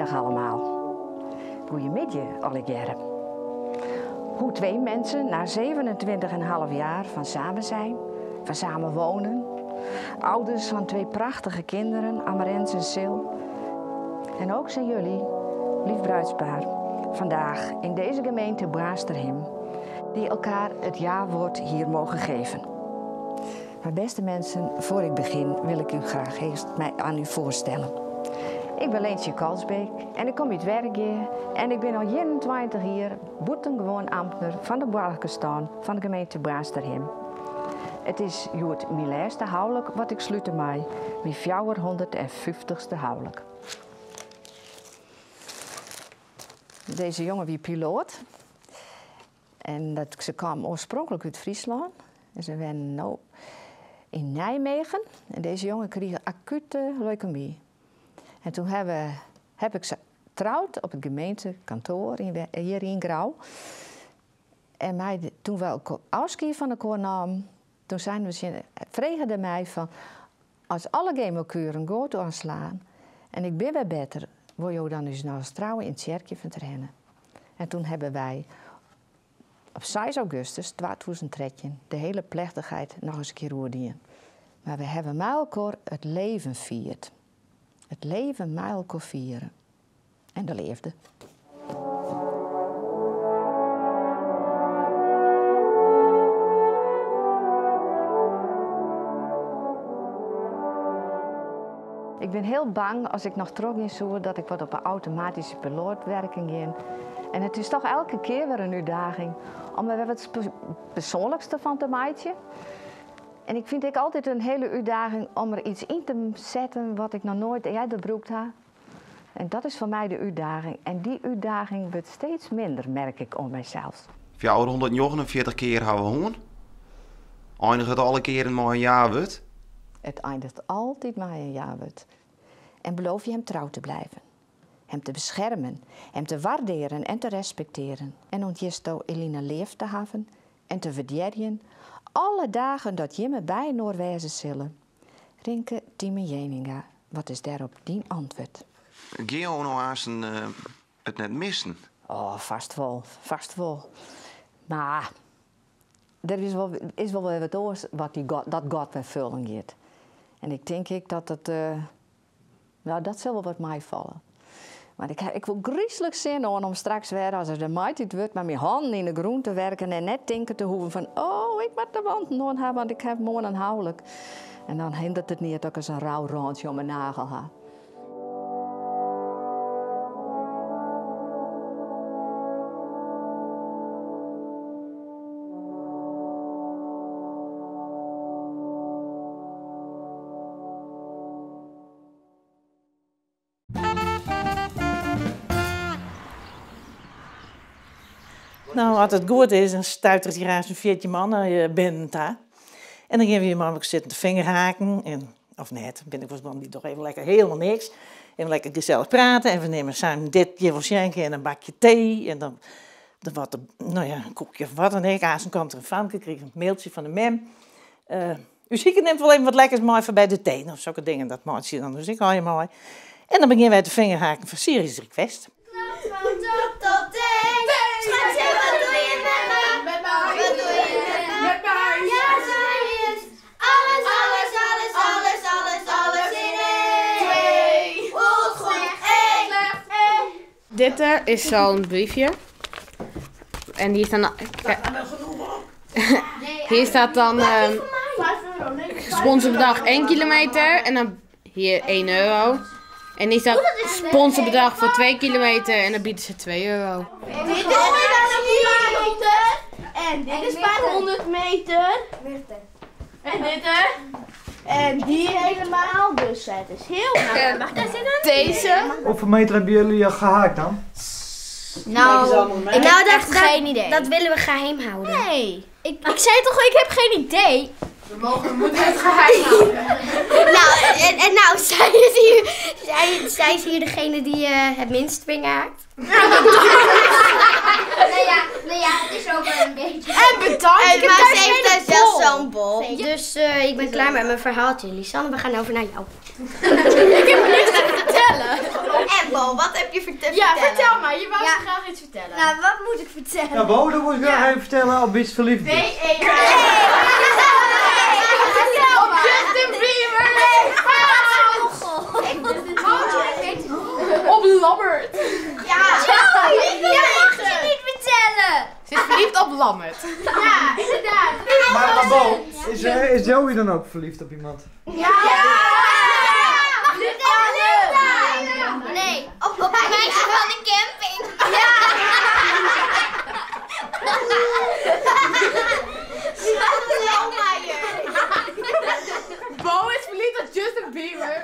Goedemiddag allemaal. Goedemiddag allegearre. Hoe twee mensen na 27,5 jaar van samen zijn, van samen wonen, ouders van twee prachtige kinderen, Amarens en Sil. En ook zijn jullie, lief bruidspaar, vandaag in deze gemeente Boarnsterhim, die elkaar het ja-woord hier mogen geven. Maar beste mensen, voor ik begin wil ik u graag eerst mij aan u voorstellen. Ik ben Leentje Kalsbeek en ik kom uit Wergea en ik ben al 21 jaar buitengewoon ambtenaar van de Boargerstân van de gemeente Boarnsterhim. Het is hjoed mijn laatste huwelijk wat ik sluit mei, mijn 450ste huwelijk. Deze jongen wie piloot en dat, ze kwam oorspronkelijk uit Friesland en ze werden nu in Nijmegen en deze jongen kreeg acute leukemie. En toen heb ik ze getrouwd op het gemeentekantoor hier in Grou. En mij, toen we ook afscheid van elkaar namen, toen zijn we zin, vregen mij van, als alle chemokuren goed aanslaan en ik ben weer beter, wil je dan dus nou eens trouwen in het kerkje van Terherne. En toen hebben wij op 6 augustus 2013 de hele plechtigheid nog eens een keer oordien. Maar we hebben met elkaar het leven vierd. Het leven met elkaar vieren. En de leefde. Ik ben heel bang als ik nog terug in zoek dat ik wat op een automatische pilootwerking in. En het is toch elke keer weer een uitdaging om er weer wat persoonlijks van te maken. En ik vind het altijd een hele uitdaging om er iets in te zetten wat ik nog nooit eerder gebruikt heb. En dat is voor mij de uitdaging. En die uitdaging wordt steeds minder, merk ik om mijzelf. 449 keer hebben we honger. Eindigt het alle keren maar een ja-woord? Het eindigt altijd maar een ja-woord. En beloof je hem trouw te blijven. Hem te beschermen, hem te waarderen en te respecteren. En ontjisto Eline leef te hebben en te verdjerjen alle dagen dat jimme bij Noorwijzen zullen. Rinke Tieme Jeninga, wat is daarop dien antwoord? Geo nou haast het net missen? Oh, vast wel, vast wel. Maar er is wel weer wat oors wat die God, dat God weer vullen gaat. En ik denk ik dat het, nou, dat zal wel wat mij vallen. Maar ik wil griezelig zin om straks weer, als het de maaitijd wordt, met mijn handen in de groen te werken en net denken te hoeven van, oh, ik moet de wand nog hebben, want ik heb morgen een huwelijk. En dan hindert het niet dat ik eens een rauw randje om mijn nagel heb. Nou, als het goed is, dan stuit er hier zo'n 14 mannen binnen daar. En dan gaan we hier maar ook zitten te vingerhaken. En, of net, ben ik was die toch even lekker helemaal niks. Even lekker gezellig praten. En we nemen samen dit jevelschenken en een bakje thee. En dan wat, nou ja, een koekje of wat dan ook. Aan kwam er een famke, kreeg een mailtje van de mem. Uw zieke neemt wel even wat lekkers mooi voor bij de thee. Nou, zulke dingen, dat maakt je dan dus ik al je mooi. En dan beginnen wij te vingerhaken van Serious Request. Schatje, wat doe je met me? Met mij. Wat doe je met me? Met mij. Ja, zij is alles, alles, alles, alles, alles, alles in één. 2. Goed, goed, 1. Dit is zo'n briefje. En hier staan... Hier staat dan sponsorbedrag 1 kilometer en dan hier 1 euro. En hier staat sponsorbedrag voor 2 kilometer en dan bieden ze 2 euro. Dit is een kilometer en dit is 500 meter. En dit er. En die helemaal, dus het is heel makkelijk. Mag daar zitten? Deze. Hoeveel meter hebben jullie gehaakt dan? Nou, ik heb geen idee. Dat willen we geheim houden. Nee, ik zei toch, ik heb geen idee. We moeten het geheim houden. Nou, en nou, zij is hier degene die het minst vingerhaakt. Nee ja, het is ook wel een beetje. En bedankt, ik heb maar ze heeft daar zelfs zo'n bol. Dus ik ben klaar met mijn verhaaltje. Lisanne, we gaan over naar jou. Ik heb niks te vertellen. En Bo, wat heb je te Ja, vertellen? vertel maar. Je wou Ja. zo graag iets vertellen. Nou, wat moet ik vertellen? Ja, Bo, dan moet ik graag even vertellen op wie ze verliefd is. B-E-H. Vertel Op maar. Justin Bieber. Nee. Op Lammert. Ja, Joey, dat mag je niet vertellen. Ze is verliefd op Lammert. Ja, inderdaad. Maar Bo, is Joey dan ook verliefd op iemand? Ja! Mag ik vertellen? Nee, op het meisje van de camping. Ja! Bo is verliefd op Justin Bieber.